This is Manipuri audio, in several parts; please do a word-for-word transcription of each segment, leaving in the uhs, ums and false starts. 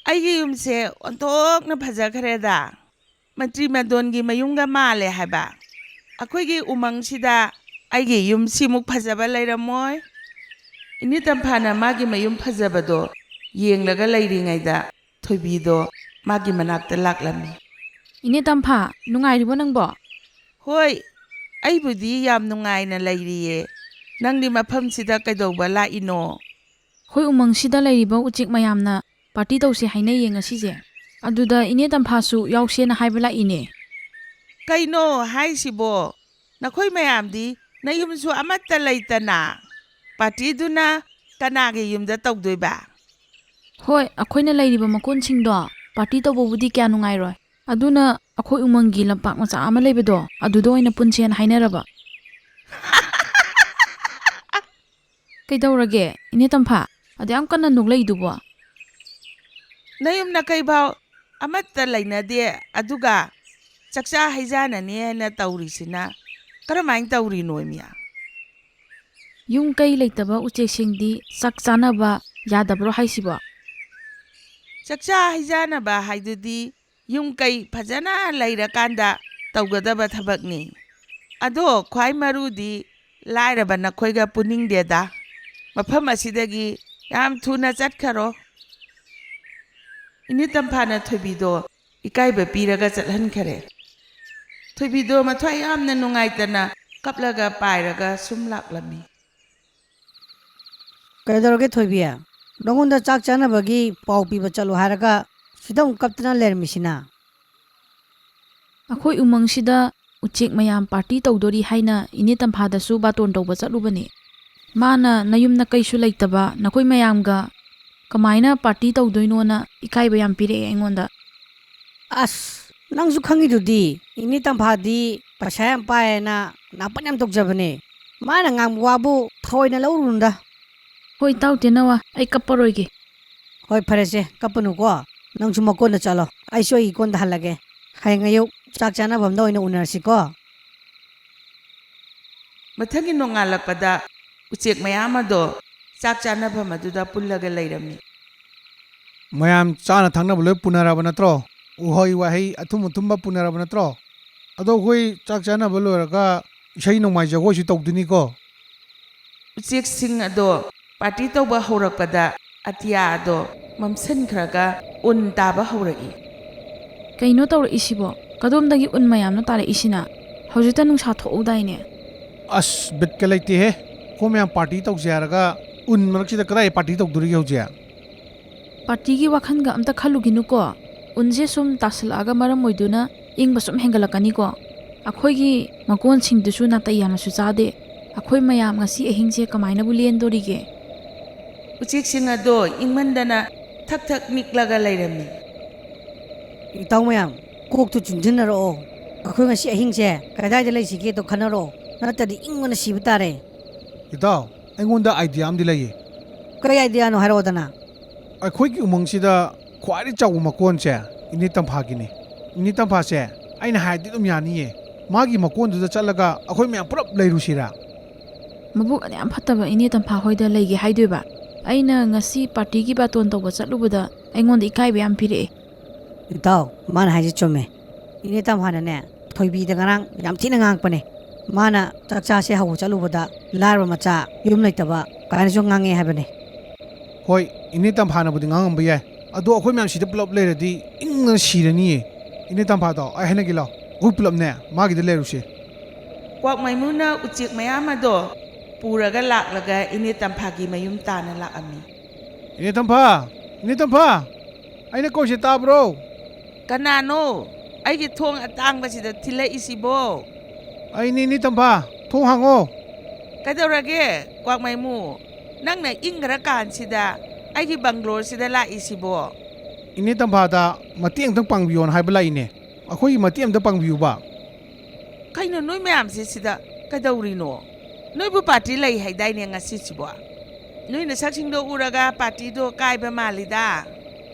ꯑꯩꯒꯤ ꯌꯨꯝꯁꯦ ꯑꯣꯟꯊꯣꯛꯅ ꯐꯖꯈ꯭ꯔꯦꯗ꯫ ꯃꯟꯇ꯭ꯔꯤ ꯃꯟꯗꯣꯟꯒꯤ ꯃꯌꯨꯝꯒ ꯃꯥꯜꯂꯦ ꯍꯥꯏꯕ꯫ ꯑꯩꯈꯣꯏꯒꯤ ꯎꯃꯪꯁꯤꯗ ꯑꯩꯒꯤ ꯌꯨꯝ ꯁꯤꯃꯨꯛ ꯐꯖꯕ ꯂꯩꯔꯝꯃꯣꯏ꯫ ꯏꯅꯦ ꯇꯝꯐꯥꯅ ꯃꯥꯒꯤ ꯃꯌꯨꯝ ꯐꯖꯕꯗꯣ ꯌꯦꯡꯂꯒ ꯂꯩꯔꯤꯉꯩꯗ ꯊꯣꯏꯕꯤꯗꯣ ꯃꯥꯒꯤ ꯃꯅꯥꯛꯇ ꯂꯥꯛꯂꯝꯃꯤ꯫ "ꯏꯅꯦ ꯇꯝꯐꯥ, ꯅꯨꯡꯉꯥꯏꯔꯤꯕꯣ ꯅꯪꯕꯣ?" "ꯍꯣꯏ, ꯑꯩꯕꯨꯗꯤ ꯌꯥꯝ ꯅꯨꯡꯉꯥꯏꯅ ꯂꯩꯔꯤꯌꯦ꯫ ꯅꯪꯗꯤ ꯃꯐꯝꯁꯤꯗ ꯀꯩꯗꯧꯕ ꯂꯥꯛꯏꯅꯣ?" "ꯑꯩꯈꯣꯏ ꯎꯃꯪꯁꯤꯗ ꯂꯩꯔꯤꯕ ꯎꯆꯦꯛ ꯃꯌꯥꯝꯅ ꯄꯥꯔꯇꯤ ꯇꯧꯁꯦ ꯍꯥꯏꯅꯩꯌꯦ ꯉꯁꯤꯁꯦ꯫ ꯑꯗꯨꯗ ꯏꯅꯦ ꯇꯝꯐꯥꯁꯨ ꯌꯥꯎꯁꯦꯅ ꯍꯥꯏꯕ ꯂꯥꯛꯏꯅꯦ꯫" "ꯀꯩꯅꯣ ꯍꯥꯏꯁꯤꯕꯣ? ꯅꯈꯣꯏ ꯃꯌꯥꯝꯗꯤ ꯅꯌꯨꯝꯁꯨ ꯑꯃꯠꯇ ꯂꯩꯇꯅ ꯄꯥꯔꯇꯤꯗꯨꯅ ꯀꯅꯥꯒꯤ ꯌꯨꯝꯗ ꯇꯧꯗꯣꯏꯕ?" "ꯍꯣꯏ, ꯑꯩꯈꯣꯏꯅ ꯂꯩꯔꯤꯕ ꯃꯀꯣꯟꯁꯤꯡꯗꯣ ꯄꯥꯔꯇꯤ ꯇꯧꯕꯕꯨꯗꯤ ꯀꯌꯥ ꯅꯨꯡꯉꯥꯏꯔꯣꯏ꯫ ꯑꯗꯨꯅ ꯑꯩꯈꯣꯏ ꯎꯃꯪꯒꯤ ꯂꯝꯄꯥꯛ ꯃꯆꯥ ꯑꯃ ꯂꯩꯕꯗꯣ, ꯑꯗꯨꯗ ꯑꯣꯏꯅ ꯄꯨꯟꯁꯦꯅ ꯍꯥꯏꯅꯔꯕ꯫" "ꯀꯩꯗꯧꯔꯒꯦ, ꯏꯅꯦ ꯇꯝꯐꯥ? ꯑꯗꯨ ꯌꯥꯝ ꯀꯟꯅ ꯅꯣꯛꯂꯛꯏꯗꯨꯕꯣ?" "ꯅꯌꯨꯝ ꯅꯀꯩꯐꯥꯎ ꯑꯃꯠꯇ ꯂꯩꯅꯗꯦ, ꯑꯗꯨꯒ ꯆꯥꯛꯆꯥ ꯍꯩꯖꯥꯅꯅꯤ ꯍꯥꯏꯅ ꯇꯧꯔꯤꯁꯤꯅ ꯀꯔꯝꯍꯥꯏꯅ ꯇꯧꯔꯤꯅꯣ, ꯏꯃꯤ?" "ꯌꯨꯝ ꯀꯩ ꯂꯩꯇꯕ ꯎꯆꯦꯛꯁꯤꯡꯗꯤ ꯆꯥꯛ ꯆꯥꯅꯕ ꯌꯥꯗꯕ꯭ꯔꯣ ꯍꯥꯏꯁꯤꯕꯣ?" "ꯆꯥꯛꯆꯥ ꯍꯩꯖꯥꯅꯕ ꯍꯥꯏꯗꯨꯗꯤ ꯌꯨꯝ ꯀꯩ ꯐꯖꯅ ꯂꯩꯔꯀꯥꯟꯗ ꯇꯧꯒꯗꯕ ꯊꯕꯛꯅꯤ꯫ ꯑꯗꯣ ꯈ꯭ꯋꯥꯏ ꯃꯔꯨꯗꯤ ꯂꯥꯏꯔꯕ ꯅꯈꯣꯏꯒ ꯄꯨꯅꯤꯡꯗꯦꯗ꯫ ꯃꯐꯝ ꯑꯁꯤꯗꯒꯤ ꯌꯥꯝ ꯊꯨꯅ ꯆꯠꯈꯔꯣ꯫" ꯏꯅꯦ ꯇꯝꯐꯥꯅ ꯊꯣꯏꯕꯤꯗꯣ ꯏꯀꯥꯏꯕ ꯄꯤꯔꯒ ꯆꯠꯍꯟꯈꯔꯦ꯫ ꯊꯣꯏꯕꯤꯗꯣ ꯃꯊ꯭ꯋꯥꯏ ꯌꯥꯝꯅ ꯅꯨꯡꯉꯥꯏꯇꯅ ꯀꯞꯂꯒ ꯄꯥꯏꯔꯒ ꯁꯨꯝ ꯂꯥꯛꯂꯝꯃꯤ꯫ "ꯀꯩꯗꯧꯔꯒꯦ ꯊꯣꯏꯕꯤ? ꯅꯉꯣꯟꯗ ꯆꯥꯛ ꯆꯥꯅꯕꯒꯤ ꯄꯥꯎ ꯄꯤꯕ ꯆꯠꯂꯣ ꯍꯥꯏꯔꯒ ꯁꯤꯗ ꯑꯃꯨꯛ ꯀꯞꯇꯅ ꯂꯩꯔꯝꯃꯤꯁꯤꯅ?" "ꯑꯩꯈꯣꯏ ꯎꯃꯪꯁꯤꯗ ꯎꯆꯦꯛ ꯃꯌꯥꯝ ꯄꯥꯔꯇꯤ ꯇꯧꯗꯣꯔꯤ ꯍꯥꯏꯅ ꯏꯅꯦ ꯇꯝꯐꯥꯗꯁꯨ ꯕꯥꯇꯣꯟ ꯇꯧꯕ ꯆꯠꯂꯨꯕꯅꯤ꯫ ꯃꯥꯅ ꯅꯌꯨꯝ ꯅꯀꯩꯁꯨ ꯂꯩꯇꯕ ꯅꯈꯣꯏ ꯃꯌꯥꯝꯒ ꯀꯃꯥꯏꯅ ꯄꯥꯔꯇꯤ ꯇꯧꯗꯣꯏꯅꯣꯅ ꯏꯀꯥꯏꯕ ꯌꯥꯝ ꯄꯤꯔꯛꯑꯦ ꯑꯩꯉꯣꯟꯗ꯫" "ꯑꯁ, ꯅꯪꯁꯨ ꯈꯪꯉꯤꯗꯨꯗꯤ, ꯏꯅꯦ ꯇꯝꯐꯥꯗꯤ ꯄꯩꯁꯥ ꯌꯥꯝ ꯄꯥꯏꯌꯦꯅ ꯅꯥꯄꯟ ꯌꯥꯝ ꯇꯧꯖꯕꯅꯦ꯫ ꯃꯥꯅ ꯉꯥꯡꯕ ꯋꯥꯕꯨ ꯊꯑꯣꯏꯅ ꯂꯧꯔꯨꯅꯨꯗ꯫" "ꯍꯣꯏ, ꯏꯇꯥꯎ ꯇꯦꯅꯋꯥ, ꯑꯩ ꯀꯞꯄꯔꯣꯏꯒꯦ꯫" "ꯍꯣꯏ, ꯐꯔꯦꯁꯦ, ꯀꯞꯄꯅꯨꯀꯣ꯫ ꯅꯪꯁꯨ ꯃꯀꯣꯟꯗ ꯆꯠꯂꯣ, ꯑꯩꯁꯨ ꯑꯩꯒꯤ ꯀꯣꯟꯗ ꯍꯜꯂꯒꯦ꯫ ꯍꯌꯦꯡ ꯑꯌꯨꯛ ꯆꯥꯛ ꯆꯥꯅꯐꯝꯗ ꯑꯣꯏꯅ ꯎꯅꯔꯁꯤꯀꯣ꯫" ꯃꯊꯪꯒꯤ ꯅꯣꯡꯉꯥꯜꯂꯛꯄꯗ ꯎꯆꯦꯛ ꯃꯌꯥꯝ ꯑꯗꯣ ꯆꯥꯛ ꯆꯥꯅꯐꯝ ꯑꯗꯨꯗ ꯄꯨꯜꯂꯒ ꯂꯩꯔꯝꯃꯤ꯫ ꯃꯌꯥꯝ ꯆꯥꯅ ꯊꯛꯅꯕ ꯂꯣꯏ ꯄꯨꯅꯔꯕ ꯅꯠꯇ꯭ꯔꯣ? ꯎꯍꯩ ꯋꯥꯍꯩ ꯑꯊꯨꯝ ꯑꯊꯨꯝꯕ ꯄꯨꯅꯔꯕ ꯅꯠꯇ꯭ꯔꯣ? ꯑꯗꯣ ꯑꯩꯈꯣꯏ ꯆꯥꯛ ꯆꯥꯅꯕ ꯂꯣꯏꯔꯒ ꯏꯁꯩ ꯅꯣꯡꯃꯥꯏ ꯖꯒꯣꯏꯁꯨ ꯇꯧꯗꯣꯏꯅꯤꯀꯣ꯫ ꯎꯆꯦꯛꯁꯤꯡ ꯑꯗꯣ ꯄꯥꯔꯇꯤ ꯇꯧꯕ ꯍꯧꯔꯛꯄꯗ ꯑꯇꯤꯌꯥ ꯑꯗꯣ ꯃꯝꯁꯤꯟꯈ꯭ꯔꯒ ꯎꯟ ꯇꯥꯕ ꯍꯧꯔꯛꯏ꯫ ꯀꯩꯅꯣ ꯇꯧꯔꯛꯏꯁꯤꯕꯣ? ꯀꯗꯣꯝꯗꯒꯤ ꯎꯟ ꯃꯌꯥꯝꯅꯣ ꯇꯥꯔꯛꯏꯁꯤꯅ? ꯍꯧꯖꯤꯛꯇ ꯅꯨꯡꯁꯥ ꯊꯣꯛꯎꯗꯥꯏꯅꯦ? ꯑꯁ, ꯕꯤꯠꯀ ꯂꯩꯇꯦꯍꯦ꯫ ꯑꯩꯈꯣꯏ ꯃꯌꯥꯝ ꯄꯥꯔꯇꯤ ꯇꯧꯁꯦ ꯍꯥꯏꯔꯒ ꯎꯟ ꯃꯔꯛꯁꯤꯗ ꯀꯗꯥꯏ ꯄꯥꯔꯇꯤ ꯇꯧꯗꯣꯔꯤꯒꯦ ꯍꯧꯖꯤꯛ? ꯄꯥꯔꯇꯤꯒꯤ ꯋꯥꯈꯜꯒ ꯑꯝꯇ ꯈꯜꯂꯨꯈꯤꯅꯨꯀꯣ꯫ ꯎꯟꯁꯦ ꯁꯨꯝ ꯇꯥꯁꯜꯂꯛꯑꯒ ꯃꯔꯝ ꯑꯣꯏꯗꯨꯅ ꯏꯪꯕ ꯁꯨꯝ ꯍꯦꯟꯒꯠꯂꯛꯀꯅꯤꯀꯣ꯫ ꯑꯩꯈꯣꯏꯒꯤ ꯃꯀꯣꯟꯁꯤꯡꯗꯨꯁꯨ ꯅꯥꯇꯩ ꯌꯥꯝꯅꯁꯨ ꯆꯥꯗꯦ꯫ ꯑꯩꯈꯣꯏ ꯃꯌꯥꯝ ꯉꯁꯤ ꯑꯍꯤꯡꯁꯦ ꯀꯃꯥꯏꯅꯕꯨ ꯂꯦꯟꯗꯣꯔꯤꯒꯦ? ꯎꯆꯦꯛꯁꯤꯡ ꯑꯗꯣ ꯏꯪꯃꯟꯗꯅ ꯊꯛ ꯊꯛ ꯅꯤꯛꯂꯒ ꯂꯩꯔꯝꯃꯤ꯫ ꯏꯇꯥꯎ ꯃꯌꯥꯝ, ꯀꯣꯛꯇꯨ ꯆꯨꯡꯁꯤꯟꯅꯔꯛꯑꯣ꯫ ꯑꯩꯈꯣꯏ ꯉꯁꯤ ꯑꯍꯤꯡꯁꯦ ꯀꯗꯥꯏꯗ ꯂꯩꯁꯤꯒꯦꯗꯣ ꯈꯟꯅꯔꯛꯑꯣ, ꯅꯠꯇ꯭ꯔꯗꯤ ꯏꯪꯕꯅ ꯁꯤꯕ ꯇꯥꯔꯦ꯫ ꯏꯇꯥꯎ, ꯑꯩꯉꯣꯟꯗ ꯑꯥꯏꯗꯤꯌꯥ ꯑꯃꯗꯤ ꯂꯩꯌꯦ꯫ ꯀꯔꯤ ꯑꯥꯏꯗꯤꯌꯥꯅꯣ ꯍꯥꯏꯔꯛꯑꯣꯗꯅ꯫ ꯑꯩꯈꯣꯏꯒꯤ ꯎꯃꯪꯁꯤꯗ ꯈ꯭ꯋꯥꯏꯗꯒꯤ ꯆꯥꯎꯕ ꯃꯀꯣꯟꯁꯦ ꯏꯅꯦ ꯇꯝꯐꯥꯒꯤꯅꯦ꯫ ꯏꯅꯦ ꯇꯝꯐꯥꯁꯦ ꯑꯩꯅ ꯍꯥꯏꯔꯗꯤ ꯑꯗꯨꯝ ꯌꯥꯅꯤꯌꯦ꯫ ꯃꯥꯒꯤ ꯃꯀꯣꯟꯗꯨꯗ ꯆꯠꯂꯒ ꯑꯩꯈꯣꯏ ꯃꯌꯥꯝ ꯄꯨꯂꯞ ꯂꯩꯔꯨꯁꯤꯔꯥ? ꯃꯕꯨꯛ ꯑꯗꯨ ꯌꯥꯝ ꯐꯠꯇꯕ ꯏꯅꯦ ꯇꯝꯐꯥ ꯍꯣꯏꯗ ꯂꯩꯒꯦ ꯍꯥꯏꯗꯣꯏꯕ? ꯑꯩꯅ ꯉꯁꯤ ꯄꯥꯔꯇꯤꯒꯤ ꯕꯥꯇꯣꯟ ꯇꯧꯕ ꯆꯠꯂꯨꯕꯗ ꯑꯩꯉꯣꯟꯗ ꯏꯀꯥꯏꯕ ꯌꯥꯝ ꯄꯤꯔꯛꯑꯦ꯫ ꯏꯇꯥꯎ, ꯃꯥꯅ ꯍꯥꯏꯁꯦ ꯆꯨꯝꯃꯦ꯫ ꯏꯅꯦ ꯇꯝꯐꯥꯅꯅꯦ, ꯊꯣꯏꯕꯤꯗ ꯉꯔꯥꯡ ꯌꯥꯝ ꯊꯤꯅ ꯉꯥꯡꯉꯛꯄꯅꯦ꯫ ꯃꯥꯅ ꯆꯥꯛ ꯆꯥꯁꯦ ꯍꯧꯕ ꯆꯠꯂꯨꯕꯗ ꯂꯥꯏꯔꯕ ꯃꯆꯥ, ꯌꯨꯝ ꯂꯩꯇꯕ ꯀꯥꯏꯅꯁꯨ ꯉꯥꯡꯉꯛꯑꯦ ꯍꯥꯏꯕꯅꯦ꯫ ꯍꯣꯏ, ꯏꯅꯦ ꯇꯝꯐꯥꯅꯕꯨꯗꯤ ꯉꯥꯡꯉꯝꯕ ꯌꯥꯏ, ꯑꯗꯣ ꯑꯩꯈꯣꯏ ꯃꯌꯥꯝ ꯁꯤꯗ ꯄꯨꯂꯞ ꯂꯩꯔꯗꯤ ꯏꯪꯅ ꯁꯤꯔꯅꯤꯌꯦ꯫ ꯏꯅꯦ ꯇꯝꯐꯥꯗꯣ ꯑꯩ ꯍꯥꯏꯅꯒꯦ ꯂꯥꯎ, ꯑꯩꯈꯣꯏ ꯄꯨꯂꯞꯅꯦ ꯃꯥꯒꯤꯗ ꯂꯩꯔꯨꯁꯦ꯫ ꯀ꯭ꯋꯥꯛꯃꯩꯃꯨꯅ ꯎꯆꯦꯛ ꯃꯌꯥꯝ ꯑꯗꯣ ꯄꯨꯔꯒ ꯂꯥꯛꯂꯒ ꯏꯅꯦ ꯇꯝꯐꯥꯒꯤ ꯃꯌꯨꯝ ꯇꯥꯅ ꯂꯥꯛꯑꯝꯃꯤ꯫ ꯏꯅꯦ ꯇꯝꯐꯥ! ꯏꯅꯦ ꯇꯝꯐꯥ! ꯑꯩꯅ ꯀꯧꯔꯤꯁꯦ ꯇꯥꯕ꯭ꯔꯣ? ꯀꯅꯥꯅꯣ? ꯑꯩꯒꯤ ꯊꯣꯡ ꯑꯇꯥꯡꯕꯁꯤꯗ ꯊꯤꯜꯂꯛꯏꯁꯤꯕꯣ? ꯑꯩꯅꯦ, ꯏꯅꯦ ꯇꯝꯐꯥ, ꯊꯣꯡ ꯍꯥꯡꯉꯣ꯫ ꯀꯩꯗꯧꯔꯒꯦ, ꯀ꯭ꯋꯥꯛꯃꯩꯃꯨ? ꯅꯪꯅ ꯏꯪꯈ꯭ꯔ ꯀꯥꯟꯁꯤꯗ ꯑꯩꯒꯤ ꯕꯪꯒ꯭ꯂꯣꯔꯁꯤꯗ ꯂꯥꯛꯏꯁꯤꯕꯣ? ꯏꯅꯦ ꯇꯝꯐꯥꯗ ꯃꯇꯦꯡ ꯑꯝꯇꯪ ꯄꯥꯡꯕꯤꯌꯣꯅ ꯍꯥꯏꯕ ꯂꯥꯛꯏꯅꯦ꯫ ꯑꯩꯈꯣꯏꯒꯤ ꯃꯇꯦꯡ ꯑꯝꯇ ꯄꯥꯡꯕꯤꯌꯨꯕ꯫ ꯀꯩꯅꯣ ꯅꯣꯏ ꯃꯌꯥꯝꯁꯦ ꯁꯤꯗ ꯀꯩꯗꯧꯔꯤꯅꯣ? ꯅꯣꯏꯕꯨ ꯄꯥꯔꯇꯤ ꯂꯩ ꯍꯥꯏꯗꯥꯏꯅꯦ ꯉꯁꯤꯁꯤꯕꯣ? ꯅꯣꯏ ꯅꯁꯛꯁꯤꯡꯗꯣ ꯎꯔꯒ ꯄꯥꯔꯇꯤꯗꯣ ꯀꯥꯏꯕ ꯃꯥꯜꯂꯤꯗ꯫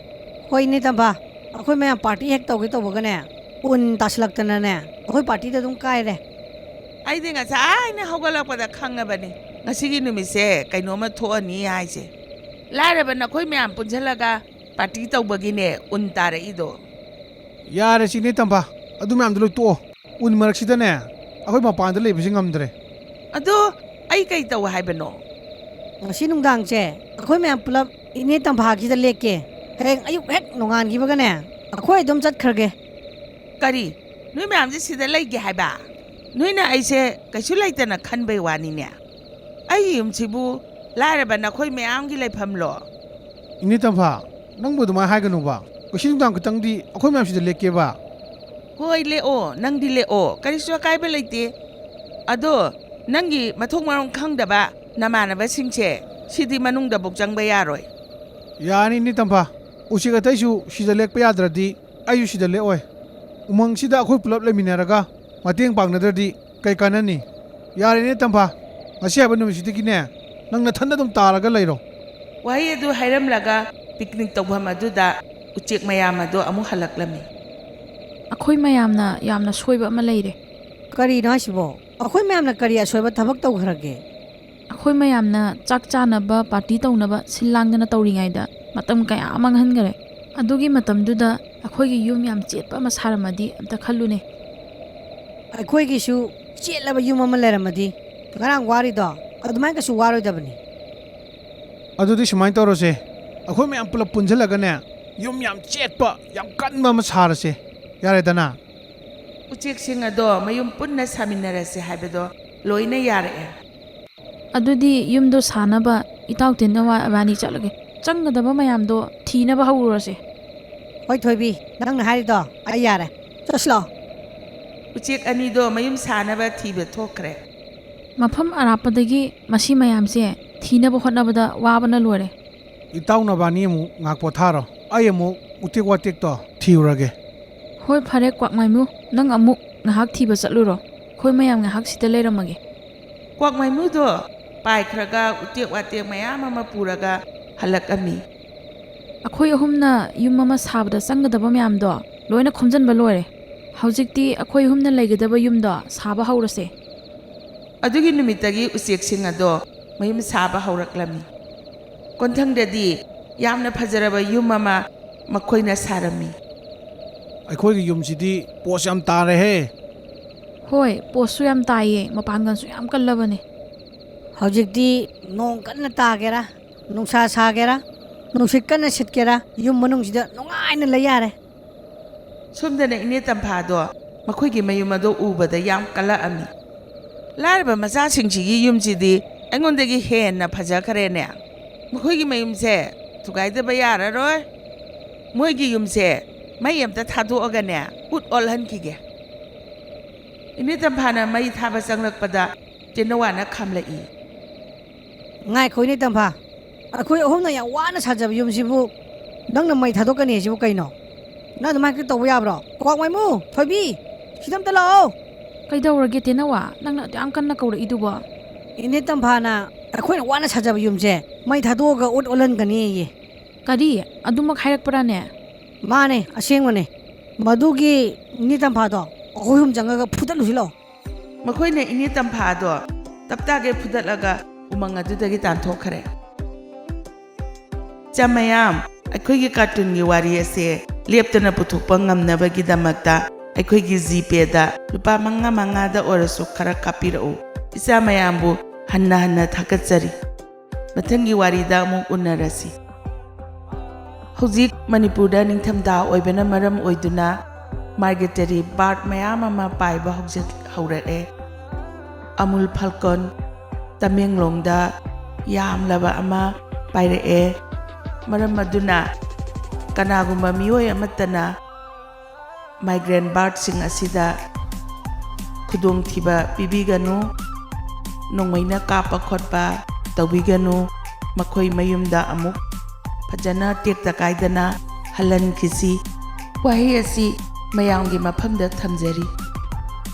ꯍꯣꯏ, ꯏꯅꯦ ꯇꯝꯐꯥ, ꯑꯩꯈꯣꯏ ꯃꯌꯥꯝ ꯄꯥꯔꯇꯤ ꯍꯦꯛ ꯇꯧꯒꯦ ꯇꯧꯕꯒꯅꯦ, ꯎꯟ ꯇꯥꯁꯜꯂꯛꯇꯅꯅꯦ, ꯑꯩꯈꯣꯏ ꯄꯥꯔꯇꯤꯗꯣ ꯑꯗꯨꯝ ꯀꯥꯏꯔꯦ꯫ ꯑꯩꯗꯤ ꯉꯁꯥꯏꯅ ꯍꯧꯒꯠꯂꯛꯄꯗ ꯈꯪꯉꯕꯅꯤ ꯉꯁꯤꯒꯤ ꯅꯨꯃꯤꯠꯁꯦ ꯀꯩꯅꯣꯝꯃ ꯊꯣꯛꯑꯅꯤ ꯍꯥꯏꯁꯦ꯫ ꯂꯥꯏꯔꯕ ꯅꯈꯣꯏ ꯃꯌꯥꯝ ꯄꯨꯟꯁꯤꯜꯂꯒ ꯄꯥꯔꯇꯤ ꯇꯧꯕꯒꯤꯅꯦ ꯎꯟ ꯇꯥꯔꯛꯏꯗꯣ꯫ ꯌꯥꯔꯦ ꯏꯅꯦ ꯇꯝꯐꯥ, ꯑꯗꯨ ꯃꯌꯥꯝꯗꯣ ꯂꯣꯏ ꯇꯣꯛꯑꯣ꯫ ꯎꯟ ꯃꯔꯛꯁꯤꯗꯅꯦ ꯑꯩꯈꯣꯏ ꯃꯄꯥꯟꯗ ꯂꯩꯕꯁꯤ ꯉꯝꯗ꯭ꯔꯦ꯫ ꯑꯗꯣ ꯑꯩ ꯀꯩ ꯇꯧ ꯍꯥꯏꯕꯅꯣ? ꯉꯁꯤ ꯅꯨꯡꯗꯥꯡꯁꯦ ꯑꯩꯈꯣꯏ ꯃꯌꯥꯝ ꯄꯨꯂꯞ ꯏꯅꯦ ꯇꯝꯐꯥꯒꯤꯗ ꯂꯦꯛꯀꯦ꯫ ꯍꯌꯦꯡ ꯑꯌꯨꯛ ꯍꯦꯛ ꯅꯣꯡꯉꯥꯟꯈꯤꯕꯒꯅꯦ ꯑꯩꯈꯣꯏ ꯑꯗꯨꯝ ꯆꯠꯈ꯭ꯔꯒꯦ꯫ ꯀꯔꯤ? ꯅꯣꯏ ꯃꯌꯥꯝꯁꯦ ꯁꯤꯗ ꯂꯩꯒꯦ ꯍꯥꯏꯕ? ꯅꯣꯏꯅ ꯑꯩꯁꯦ ꯀꯩꯁꯨ ꯂꯩꯇꯅ ꯈꯟꯕꯩ ꯋꯥꯅꯤꯅꯦ꯫ ꯑꯩꯒꯤ ꯌꯨꯝꯁꯤꯕꯨ ꯂꯥꯏꯔꯕ ꯅꯈꯣꯏ ꯃꯌꯥꯝꯒꯤ ꯂꯩꯐꯝꯂꯣ? ꯏꯅꯦ ꯇꯝꯐꯥ, ꯅꯪꯕꯨ ꯑꯗꯨꯃꯥꯏꯅ ꯍꯥꯏꯒꯅꯨꯕ꯫ ꯉꯁꯤ ꯅꯨꯡꯗꯥꯡ ꯈꯛꯇꯪꯗꯤ ꯑꯩꯈꯣꯏ ꯃꯌꯥꯝ ꯁꯤꯗ ꯂꯦꯛꯀꯦꯕ꯫ ꯍꯣꯏ, ꯂꯦꯛꯑꯣ, ꯅꯪꯗꯤ ꯂꯦꯛꯑꯣ, ꯀꯔꯤꯁꯨ ꯑꯀꯥꯏꯕ ꯂꯩꯇꯦ꯫ ꯑꯗꯣ ꯅꯪꯒꯤ ꯃꯊꯣꯡ ꯃꯔꯝ ꯈꯪꯗꯕ ꯅꯃꯥꯟꯅꯕꯁꯤꯡꯁꯦ ꯁꯤꯗꯤ ꯃꯅꯨꯡꯗꯐꯥꯎ ꯆꯪꯕ ꯌꯥꯔꯣꯏ꯫ ꯌꯥꯅꯤ ꯏꯅꯦ ꯇꯝꯐꯥ, ꯎꯆꯦꯛ ꯑꯇꯩꯁꯨ ꯁꯤꯗ ꯂꯦꯛꯄ ꯌꯥꯗ꯭ꯔꯗꯤ ꯑꯩꯁꯨ ꯁꯤꯗ ꯂꯦꯛꯑꯣꯏ꯫ ꯎꯃꯪꯁꯤꯗ ꯑꯩꯈꯣꯏ ꯄꯨꯂꯞ ꯂꯩꯃꯤꯟꯅꯔꯒ ꯃꯇꯦꯡ ꯄꯥꯡꯅꯗ꯭ꯔꯗꯤ ꯀꯩ ꯀꯥꯟꯅꯅꯤ? ꯌꯥꯔꯦ ꯏꯅꯦ ꯇꯝꯐꯥ, ꯉꯁꯤ ꯍꯥꯏꯕ ꯅꯨꯃꯤꯠꯁꯤꯗꯒꯤꯅꯦ ꯅꯪ ꯅꯊꯟꯗ ꯑꯗꯨꯝ ꯇꯥꯔꯒ ꯂꯩꯔꯣ꯫ ꯋꯥꯍꯩ ꯑꯗꯨ ꯍꯥꯏꯔꯝꯂꯒ ꯄꯤꯛꯅꯤꯛ ꯇꯧꯐꯝ ꯑꯗꯨꯗ ꯎꯆꯦꯛ ꯃꯌꯥꯝ ꯑꯗꯨ ꯑꯃꯨꯛ ꯍꯜꯂꯛꯂꯝꯃꯤ꯫ ꯑꯩꯈꯣꯏ ꯃꯌꯥꯝꯅ ꯌꯥꯝꯅ ꯁꯣꯏꯕ ꯑꯃ ꯂꯩꯔꯦ꯫ ꯀꯔꯤꯅꯣ ꯍꯥꯏꯁꯤꯕꯣ? ꯑꯩꯈꯣꯏ ꯃꯌꯥꯝꯅ ꯀꯔꯤ ꯑꯁꯣꯏꯕ ꯊꯕꯛ ꯇꯧꯈ꯭ꯔꯒꯦ? ꯑꯩꯈꯣꯏ ꯃꯌꯥꯝꯅ ꯆꯥꯛ ꯆꯥꯅꯕ ꯄꯥꯔꯇꯤ ꯇꯧꯅꯕ ꯁꯤꯜ ꯂꯥꯡꯗꯅ ꯇꯧꯔꯤꯉꯩꯗ ꯃꯇꯝ ꯀꯌꯥ ꯃꯥꯡꯍꯟꯈꯔꯦ꯫ ꯑꯗꯨꯒꯤ ꯃꯇꯝꯗꯨꯗ ꯑꯩꯈꯣꯏꯒꯤ ꯌꯨꯝ ꯌꯥꯝ ꯆꯦꯠꯄ ꯑꯃ ꯁꯥꯔꯝꯃꯗꯤ ꯑꯝꯇ ꯈꯜꯂꯨꯅꯦ꯫ ꯑꯩꯈꯣꯏꯒꯤꯁꯨ ꯆꯦꯠꯂꯕ ꯌꯨꯝ ꯑꯃ ꯂꯩꯔꯝꯃꯗꯤ ꯉꯔꯥꯡ ꯋꯥꯔꯤꯗꯣ ꯑꯗꯨꯃꯥꯏꯅ ꯀꯩꯁꯨ ꯋꯥꯔꯣꯏꯗꯕꯅꯤ꯫ ꯑꯗꯨꯗꯤ ꯁꯨꯃꯥꯏꯅ ꯇꯧꯔꯁꯦ, ꯑꯩꯈꯣꯏ ꯃꯌꯥꯝ ꯄꯨꯂꯞ ꯄꯨꯟꯁꯤꯜꯂꯒꯅꯦ ꯌꯨꯝ ꯌꯥꯝ ꯆꯦꯠꯄ, ꯌꯥꯝ ꯀꯟꯕ ꯑꯃ ꯁꯥꯔꯁꯦ꯫ ꯌꯥꯔꯦꯗꯅ? ꯎꯆꯦꯛꯁꯤꯡ ꯑꯗꯣ ꯃꯌꯨꯝ ꯄꯨꯟꯅ ꯁꯥꯃꯤꯟꯅꯔꯁꯦ ꯍꯥꯏꯕꯗꯣ ꯂꯣꯏꯅ ꯌꯥꯔꯛꯑꯦ꯫ ꯑꯗꯨꯗꯤ ꯌꯨꯝꯗꯣ ꯁꯥꯅꯕ ꯏꯇꯥꯎ ꯇꯤꯟꯅꯋꯥ ꯑꯕꯥꯅꯤ ꯆꯠꯂꯒꯦ꯫ ꯆꯪꯒꯗꯕ ꯃꯌꯥꯝꯗꯣ ꯊꯤꯅꯕ ꯍꯧꯔꯨꯔꯁꯦ꯫ ꯍꯣꯏ ꯊꯣꯏꯕꯤ, ꯅꯪꯅ ꯍꯥꯏꯔꯤꯗꯣ ꯑꯩ ꯌꯥꯔꯦ꯫ ꯆꯠꯁꯤꯂꯣ꯫ ꯎꯆꯦꯛ ꯑꯅꯤꯗꯣ ꯃꯌꯨꯝ ꯁꯥꯅꯕ ꯊꯤꯕ ꯊꯣꯛꯈ꯭ꯔꯦ꯫ ꯃꯐꯝ ꯑꯔꯥꯞꯄꯗꯒꯤ ꯃꯁꯤ ꯃꯌꯥꯝꯁꯦ ꯊꯤꯅꯕ ꯍꯣꯠꯅꯕꯗ ꯋꯥꯕꯅ ꯂꯣꯏꯔꯦ꯫ ꯏꯇꯥꯎ ꯅꯕꯥꯅꯤ ꯑꯃꯨꯛ ꯉꯥꯏꯍꯥꯛ ꯄꯣꯊꯥꯔꯣ, ꯑꯩ ꯑꯃꯨꯛ ꯎꯇꯦꯛ ꯋꯥꯇꯦꯛꯇꯣ ꯊꯤꯔꯨꯔꯒꯦ꯫ ꯍꯣꯏ ꯐꯔꯦ ꯀ꯭ꯋꯥꯛꯃꯥꯏꯃꯨ, ꯅꯪ ꯑꯃꯨꯛ ꯉꯥꯏꯍꯥꯛ ꯊꯤꯕ ꯆꯠꯂꯨꯔꯣ꯫ ꯑꯩꯈꯣꯏ ꯃꯌꯥꯝ ꯉꯥꯏꯍꯥꯛ ꯁꯤꯗ ꯂꯩꯔꯝꯃꯒꯦ꯫ ꯀ꯭ꯋꯥꯛꯃꯥꯏꯃꯨꯗꯣ ꯄꯥꯏꯈ꯭ꯔꯒ ꯎꯇꯦꯛ ꯋꯥꯇꯦꯛ ꯃꯌꯥꯝ ꯑꯃ ꯄꯨꯔꯒ ꯍꯜꯂꯛꯑꯝꯃꯤ꯫ ꯑꯩꯈꯣꯏ ꯑꯍꯨꯝꯅ ꯌꯨꯝ ꯑꯃ ꯁꯥꯕꯗ ꯆꯪꯒꯗꯕ ꯃꯌꯥꯝꯗꯣ ꯂꯣꯏꯅ ꯈꯣꯝꯖꯤꯟꯕ ꯂꯣꯏꯔꯦ꯫ ꯍꯧꯖꯤꯛꯇꯤ ꯑꯩꯈꯣꯏ ꯑꯍꯨꯝꯅ ꯂꯩꯒꯗꯕ ꯌꯨꯝꯗꯣ ꯁꯥꯕ ꯍꯧꯔꯁꯦ꯫ ꯑꯗꯨꯒꯤ ꯅꯨꯃꯤꯠꯇꯒꯤ ꯎꯆꯦꯛꯁꯤꯡ ꯑꯗꯣ ꯃꯌꯨꯝ ꯁꯥꯕ ꯍꯧꯔꯛꯂꯝꯃꯤ꯫ ꯀꯣꯟꯊꯪꯗꯗꯤ ꯌꯥꯝꯅ ꯐꯖꯔꯕ ꯌꯨꯝ ꯑꯃ ꯃꯈꯣꯏꯅ ꯁꯥꯔꯝꯃꯤ꯫ ꯑꯩꯈꯣꯏꯒꯤ ꯌꯨꯝꯁꯤꯗꯤ ꯄꯣꯁ ꯌꯥꯝ ꯇꯥꯔꯦꯍꯦ꯫ ꯍꯣꯏ, ꯄꯣꯁꯁꯨ ꯌꯥꯝ ꯇꯥꯏꯌꯦ, ꯃꯄꯥꯡꯒꯜꯁꯨ ꯌꯥꯝ ꯀꯜꯂꯕꯅꯦ꯫ ꯍꯧꯖꯤꯛꯇꯤ ꯅꯣꯡ ꯀꯟꯅ ꯇꯥꯒꯦꯔꯥ, ꯅꯨꯡꯁꯥ ꯁꯥꯒꯦꯔꯥ, ꯅꯨꯡꯁꯤꯠ ꯀꯟꯅ ꯁꯤꯠꯀꯦꯔꯥ, ꯌꯨꯝ ꯃꯅꯨꯡꯁꯤꯗ ꯅꯨꯡꯉꯥꯏꯅ ꯂꯩ ꯌꯥꯔꯦ꯫ ꯁꯣꯝꯗꯅ ꯏꯅꯦ ꯇꯝꯐꯥꯗꯣ ꯃꯈꯣꯏꯒꯤ ꯃꯌꯨꯝ ꯑꯗꯣ ꯎꯕꯗ ꯌꯥꯝ ꯀꯜꯂꯛꯑꯝꯃꯤ꯫ ꯂꯥꯏꯔꯕ ꯃꯆꯥꯁꯤꯡꯁꯤꯒꯤ ꯌꯨꯝꯁꯤꯗꯤ ꯑꯩꯉꯣꯟꯗꯒꯤ ꯍꯦꯟꯅ ꯐꯖꯈ꯭ꯔꯦꯅꯦ꯫ ꯃꯈꯣꯏꯒꯤ ꯃꯌꯨꯝꯁꯦ ꯊꯨꯒꯥꯏꯗꯕ ꯌꯥꯔꯔꯣꯏ꯫ ꯃꯣꯏꯒꯤ ꯌꯨꯝꯁꯦ ꯃꯩ ꯑꯝꯇ ꯊꯥꯗꯣꯛꯑꯒꯅꯦ ꯎꯠ ꯑꯣꯜꯍꯟꯈꯤꯒꯦ꯫ ꯏꯅꯦ ꯇꯝꯐꯥꯅ ꯃꯩ ꯊꯥꯕ ꯆꯪꯂꯛꯄꯗ ꯇꯦꯅꯋꯥꯅ ꯈꯥꯝꯂꯛꯏ꯫ ꯉꯥꯏꯈꯣ ꯏꯅꯦ ꯇꯝꯐꯥ, ꯑꯩꯈꯣꯏ ꯑꯍꯨꯝꯅ ꯌꯥꯝ ꯋꯥꯅ ꯁꯥꯖꯕ ꯌꯨꯝꯁꯤꯕꯨ ꯅꯪꯅ ꯃꯩ ꯊꯥꯗꯣꯛꯀꯅꯤ ꯍꯥꯏꯁꯤꯕꯨ ꯀꯩꯅꯣ? ꯅꯪ ꯑꯗꯨꯃꯥꯏꯅ ꯇꯧꯕ ꯌꯥꯕ꯭ꯔꯣ? ꯀ꯭ꯋꯥꯛ ꯃꯥꯏꯃꯨ, ꯊꯣꯏꯕꯤ, ꯁꯤꯗ ꯑꯝꯇ ꯂꯥꯛꯑꯣ꯫ ꯀꯩꯗꯧꯔꯒꯦ ꯇꯦꯅꯋꯥ? ꯅꯪꯅ ꯑꯗꯨ ꯌꯥꯝ ꯀꯟꯅ ꯀꯧꯔꯛꯏꯗꯨꯕꯣ? ꯏꯅꯦ ꯇꯝꯐꯥꯅ ꯑꯩꯈꯣꯏꯅ ꯋꯥꯅ ꯁꯥꯖꯕ ꯌꯨꯝꯁꯦ ꯃꯩ ꯊꯥꯗꯣꯛꯑꯒ ꯎꯠ ꯑꯣꯜꯍꯟꯒꯅꯤꯌꯦ꯫ ꯀꯔꯤ? ꯑꯗꯨꯃꯛ ꯍꯥꯏꯔꯛꯄ꯭ꯔꯥꯅꯦ? ꯃꯥꯅꯦ, ꯑꯁꯦꯡꯕꯅꯦ꯫ ꯃꯗꯨꯒꯤ ꯏꯅꯦ ꯇꯝꯐꯥꯗꯣ ꯑꯩꯈꯣꯏ ꯑꯍꯨꯝ ꯆꯪꯉꯒ ꯐꯨꯗꯠꯂꯨꯁꯤ ꯂꯥꯛꯑꯣ꯫ ꯃꯈꯣꯏꯅ ꯏꯅꯦ ꯇꯝꯐꯥꯗꯣ ꯇꯞꯇꯥꯒꯩ ꯐꯨꯗꯠꯂꯒ ꯎꯃꯪ ꯑꯗꯨꯗꯒꯤ ꯇꯥꯟꯊꯣꯛꯈ꯭ꯔꯦ꯫ ꯏꯆꯥ ꯃꯌꯥꯝ, ꯑꯩꯈꯣꯏꯒꯤ ꯀꯥꯔꯇꯨꯟꯒꯤ ꯋꯥꯔꯤ ꯑꯁꯦ ꯂꯦꯞꯇꯅ ꯄꯨꯊꯣꯛꯄ ꯉꯝꯅꯕꯒꯤꯗꯃꯛꯇ ꯑꯩꯈꯣꯏꯒꯤ ꯖꯤꯄꯦꯗ ꯂꯨꯄꯥ ꯃꯉꯥ ꯃꯉꯥꯗ ꯑꯣꯏꯔꯁꯨ ꯈꯔ ꯀꯥꯞꯄꯤꯔꯛꯎ꯫ ꯏꯆꯥ ꯃꯌꯥꯝꯕꯨ ꯍꯟꯅ ꯍꯟꯅ ꯊꯥꯒꯠꯆꯔꯤ꯫ ꯃꯊꯪꯒꯤ ꯋꯥꯔꯤꯗ ꯑꯃꯨꯛ ꯎꯅꯔꯁꯤ꯫ ꯍꯧꯖꯤꯛ ꯃꯅꯤꯄꯨꯔꯗ ꯅꯤꯡꯊꯝꯊꯥ ꯑꯣꯏꯕꯅ ꯃꯔꯝ ꯑꯣꯏꯗꯨꯅ migratory bird ꯃꯌꯥꯝ ꯑꯃ ꯄꯥꯏꯕ ꯍꯧꯖꯤꯛ ꯍꯧꯔꯛꯑꯦ꯫ ꯑꯃꯨꯜ ꯐꯥꯜꯀꯣꯟ ꯇꯃꯦꯡꯂꯣꯡꯗ ꯌꯥꯝꯂꯕ ꯑꯃ ꯄꯥꯏꯔꯛꯑꯦ꯫ ꯃꯔꯝ ꯑꯗꯨꯅ ꯀꯅꯥꯒꯨꯝꯕ ꯃꯤꯑꯣꯏ ꯑꯃꯠꯇꯅ migrant birdꯁꯤꯡ ꯑꯁꯤꯗ ꯈꯨꯗꯣꯡꯊꯤꯕ ꯄꯤꯕꯤꯒꯅꯨ꯫ ꯅꯣꯡꯃꯩꯅ ꯀꯥꯞꯄ ꯈꯣꯠꯄ ꯇꯧꯕꯤꯒꯅꯨ꯫ ꯃꯈꯣꯏ ꯃꯌꯨꯝꯗ ꯑꯃꯨꯛ ꯐꯖꯅ ꯇꯦꯛꯇ ꯀꯥꯏꯗꯅ ꯍꯜꯍꯟꯈꯤꯁꯤ꯫ ꯋꯥꯍꯩ ꯑꯁꯤ ꯃꯌꯥꯝꯒꯤ ꯃꯐꯝꯗ ꯊꯝꯖꯔꯤ꯫